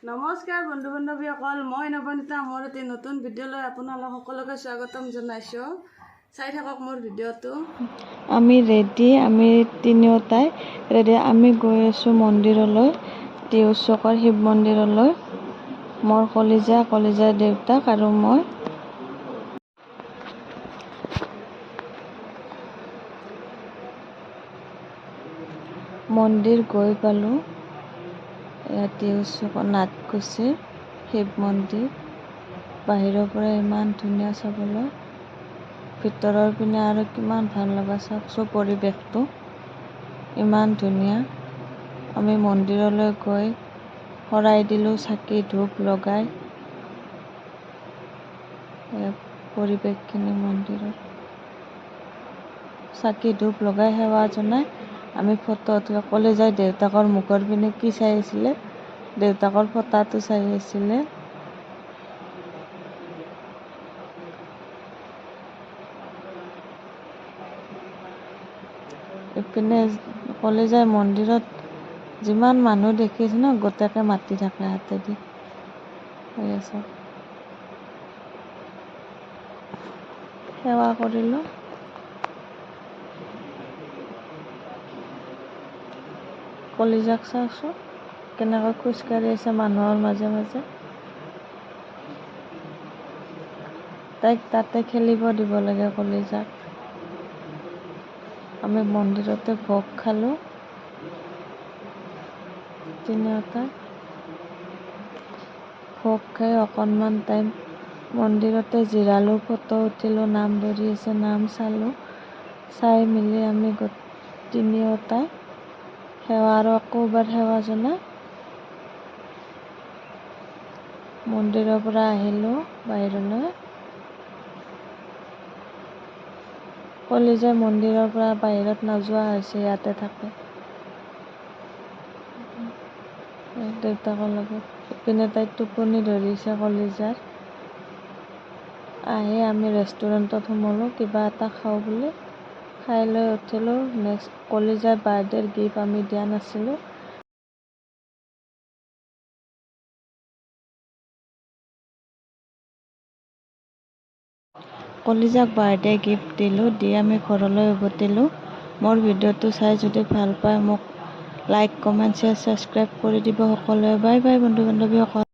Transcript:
নমস্কাৰ বন্ধু বান্ধৱীসকল, মই নৱনীতা। মোৰ এটি নতুন ভিডিঅ'লৈ আপোনালোক সকলোকে স্বাগতম জনাইছোঁ। চাই থাকক মোৰ ভিডিঅ'টো। আমি ৰেডি, আমি তিনিওটাই ৰেডি। আমি গৈ আছোঁ মন্দিৰলৈ, তিউচকৰ শিৱ মন্দিৰলৈ। মোৰ কলিজা, কলিজাৰ দেউতাক আৰু মই। মন্দিৰ গৈ পালোঁ। এয়া তিউচকৰ নাথকুছিৰ শিৱ মন্দিৰ। বাহিৰৰ পৰা ইমান ধুনীয়া চাবলৈ, ভিতৰৰ পিনে আৰু কিমান ভাল লগা। চাওকচোন, পৰিৱেশটো ইমান ধুনীয়া। আমি মন্দিৰলৈ গৈ শৰাই দিলোঁ, চাকি ধূপ লগাই। পৰিৱেশখিনি মন্দিৰৰ, চাকি ধূপ লগাই সেৱা জনাই আমি ফটো উঠিলোঁ। কলিজাই দেউতাকৰ মুখৰ পিনে কি চাই আছিলে? দেউতাকৰ ফটাটো চাই আছিলে। ইপিনে কলিজাই মন্দিৰত যিমান মানুহ দেখিছে ন, গোটেকে মাতি থাকে হাতেদি। এয়া চাওক, সেৱা কৰিলোঁ। কলিজাক চাওকচোন, কেনেকৈ খোজকাঢ়ি আছে মানুহৰ মাজে মাজে। তাইক তাতে খেলিব দিব লাগে কলিজাক। আমি মন্দিৰতে ভোগ খালোঁ তিনিওটা। ভোগ খাই অকণমান টাইম মন্দিৰতে জিৰালোঁ, ফটো উঠিলোঁ, নাম ধৰি আছে, নাম চালোঁ। চাই মেলি আমি তিনিওটাই সেৱা আৰু আকৌ এবাৰ সেৱা জনাই মন্দিৰৰ পৰা আহিলোঁ বাহিৰলৈ। কলিজাই মন্দিৰৰ পৰা বাহিৰত নোযোৱা হৈছে, ইয়াতে থাকে দেউতাকৰ লগত। ইপিনে তাইক টোপনি ধৰিছে কলিজাৰ। আহি আমি ৰেষ্টুৰেণ্টত সোমালোঁ কিবা এটা খাওঁ বুলি। খাই লৈ উঠিলোঁ। নেক্সট কলিজাৰ বাৰ্থডেৰ গিফ্ট আমি দিয়া নাছিলোঁ। কলিজাক বাৰ্থডে গিফ্ট দিলোঁ, দি আমি ঘৰলৈ উভতিলোঁ। মোৰ ভিডিঅ'টো চাই যদি ভাল পায়, মোক লাইক, কমেণ্ট, শ্বেয়াৰ, ছাবস্ক্ৰাইব কৰি দিব সকলোৱে। বাই বাই বন্ধু বান্ধৱীসকল।